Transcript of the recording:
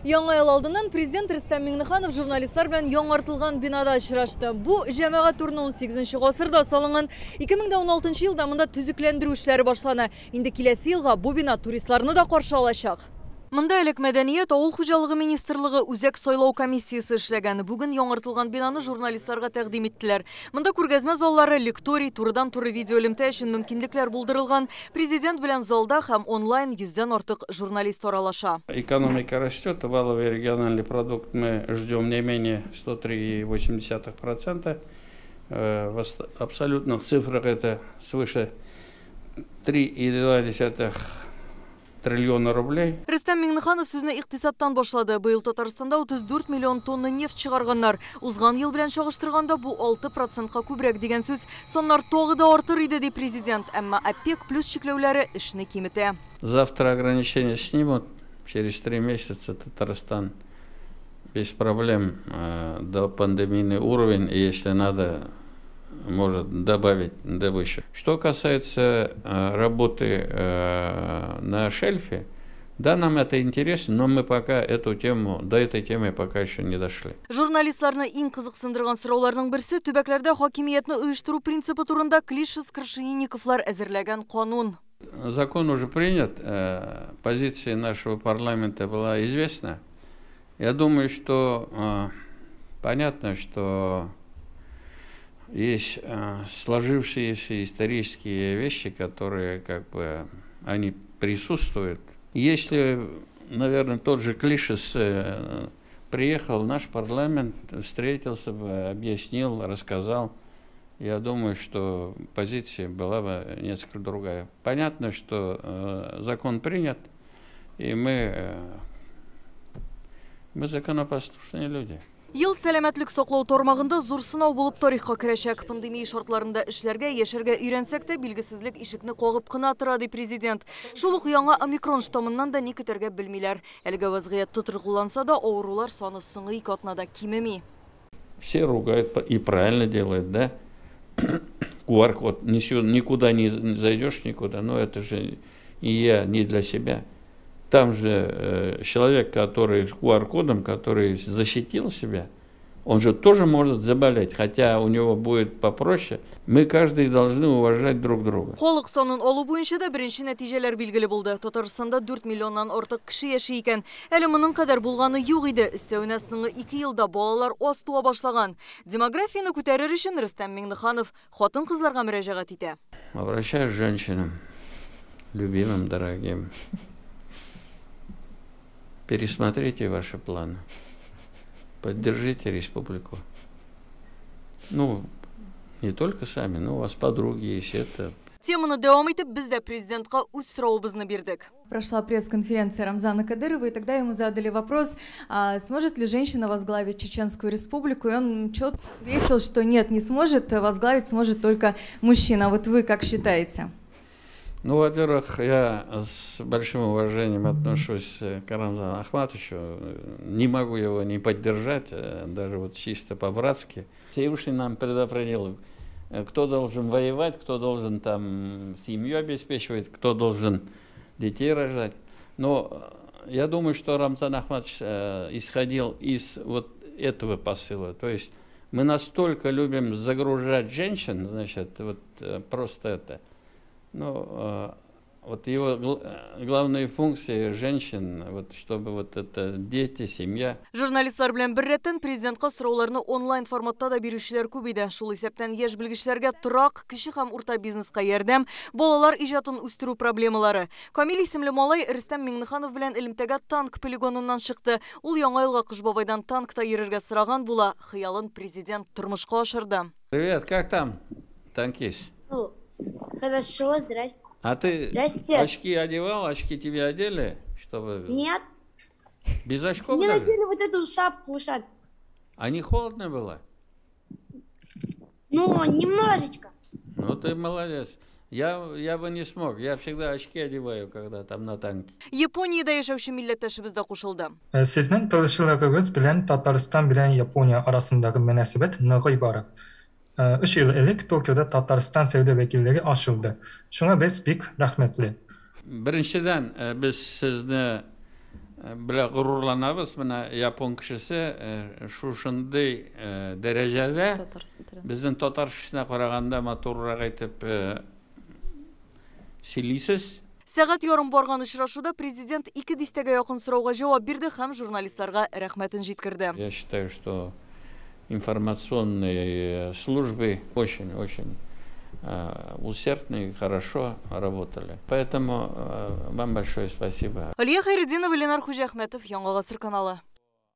Яңа ел алдыннан президент Рөстәм Миңнеханов журналистлар белән яңартылган бинада очрашты. Бу җәмәгать урыны 18 гасырда салынган. 2016 елда монда төзекләндерү эшләре башлана. Инде киләсе елга бу бина туристларны да каршы алачак. Монда элек мәдәният, авыл хуҗалыгы министрлыгы, үзәк сайлау комиссиясе эшләгән. Бүген яңартылган бинаны журналистларга тәкъдим иттеләр. Монда күргәзмә заллары, лекторий, турыдан-туры видеоэлемтә өчен мөмкинлекләр булдырылган. Президент белән залда һәм онлайн йөздән артык журналист аралаша. Экономика растет, валовый региональный продукт мы ждем не менее 103,8%. В абсолютных цифрах это свыше 3,2 триллиона рублей. Рөстәм Миңнеханов сүзне икътисадтан башлады. Быел Татарстанда 34 миллион тонна нефть чыгарганнар. Узган ел белән чагыштырганда бу 6%ка күбрәк дигән сүз. Саннар тагы да артыр иде, ди президент. Әмма ОПЕК плюс чикләүләре эшне киметә. Завтра ограничения снимут. Через 3 месяца Татарстан без проблем до пандемийный уровень, и если надо, может добавить добычу. Что касается работы на шельфе, да, нам это интересно, но мы пока эту тему, до этой темы пока еще не дошли. Журналистларны иң кызыксындырган сорауларның берсе төбәкләрдә хакимиятне оештыру принципы турында Клишас, Крашенинниковлар әзерләгән канун. Закон уже принят, позиция нашего парламента была известна. Я думаю, что понятно, что есть сложившиеся исторические вещи, которые как бы они присутствуют. Если, наверное, тот же Клишас приехал в наш парламент, встретился бы, объяснил, рассказал, я думаю, что позиция была бы несколько другая. Понятно, что закон принят, и мы законопослушные люди. Ел сәламәтлек саклау тармагында зур сынау булып тарихка керәчәк. Пандемия шартларында эшләргә, яшәргә өйрәнсәк тә, билгесезлек ишекне кагып кына тора, ди президент. Шул ук яңа омикрон штаммыннан да ни көтәргә белмиләр. Әлегә вазгыять тотрыклыланса да, авырулар саны соңгы 2 атнада кимеми. Все ругают и правильно делают, да? QR-код, никуда не зайдешь никуда, но это же и я не для себя. Там же человек, который с QR-кодом, который защитил себя, он же тоже может заболеть, хотя у него будет попроще. Мы каждый должны уважать друг друга. Халык санын алу буенча да беренче нәтиҗәләр билгеле булды. Татарстанда 4 миллионнан артык кеше яши икән. Әле моның кадәр булганы юк иде. Өстәвенә соңгы 2 елда балалар аз туа башлаган. Демографияне күтәрер өчен Рөстәм Миңнеханов хатын-кызларга мөрәҗәгать итә. Обращаюсь к женщинам, любимым, дорогим. Пересмотрите ваши планы. Поддержите республику. Ну, не только сами, но у вас подруги есть. Это Теманы дәвам итеп, без дә президентка үз соравыбызны бирдек. Прошла пресс-конференция Рамзана Кадырова, и тогда ему задали вопрос, а сможет ли женщина возглавить Чеченскую республику, и он четко ответил, что нет, не сможет, возглавить сможет только мужчина. А вот вы как считаете? Ну, во-первых, я с большим уважением отношусь к Рамзану Ахматовичу. Не могу его не поддержать, даже вот чисто по-братски. Всевышний нам предопределил, кто должен воевать, кто должен там семью обеспечивать, кто должен детей рожать. Но я думаю, что Рамзан Ахматович исходил из вот этого посыла. То есть мы настолько любим загружать женщин, значит, вот просто это – ну, вот его главные функции женщин, вот чтобы вот это дети, семья. Журналистлар белән беррәттән президентка сорауларны онлайн форматта да бирүчеләр күп иде. Шул исәптән яшь белгечләргә торак, кече һәм урта бизнеска ярдәм, балалар иҗатын үстерү проблемалары. Камил исемле малай Рөстәм Миңнеханов белән элемтәгә танк полигоныннан чыкты. Ул яңа елга Кыш бабайдан танкта йөрергә сораган була. Хыялын президент тормышка ашырды. Привет, как там, танкист? Хорошо, здрасте. А ты Здрасте. Очки одевал? Очки тебе одели? Чтобы Нет. Без очков Мне даже? надели вот эту шапку, шапку. А не холодно было? Ну, немножечко. Ну, ты молодец. Я бы не смог. Я всегда очки одеваю, когда там на танке. Япониядә яшәүче милләттәшебез дә кушылды. Сезнең тырышлыгыгыз белән Татарстан белән Япония арасындагы мөнәсәбәт ныгый бара. 3 ел элек Токиода Татарстан сәүдә вәкиллеге ачылды. Шуңа без бик рәхмәтле. Беренчедән, без сезне Белән горурланабыз, менә япон кешесе шушындый дәрәҗәдә безнең татар кешесенә караганда матуррак итеп сөйлисез. Сәгать ярым барган очрашуда президент 2 дистәгә якын сорауга җавап бирде һәм журналистларга рәхмәтен җиткерде. Я считаю, что информационные службы очень-очень усердно и хорошо работали. Поэтому вам большое спасибо. Алия Хайретдинова, Ленар Хуҗахмәтов, Яңа Гасыр каналы.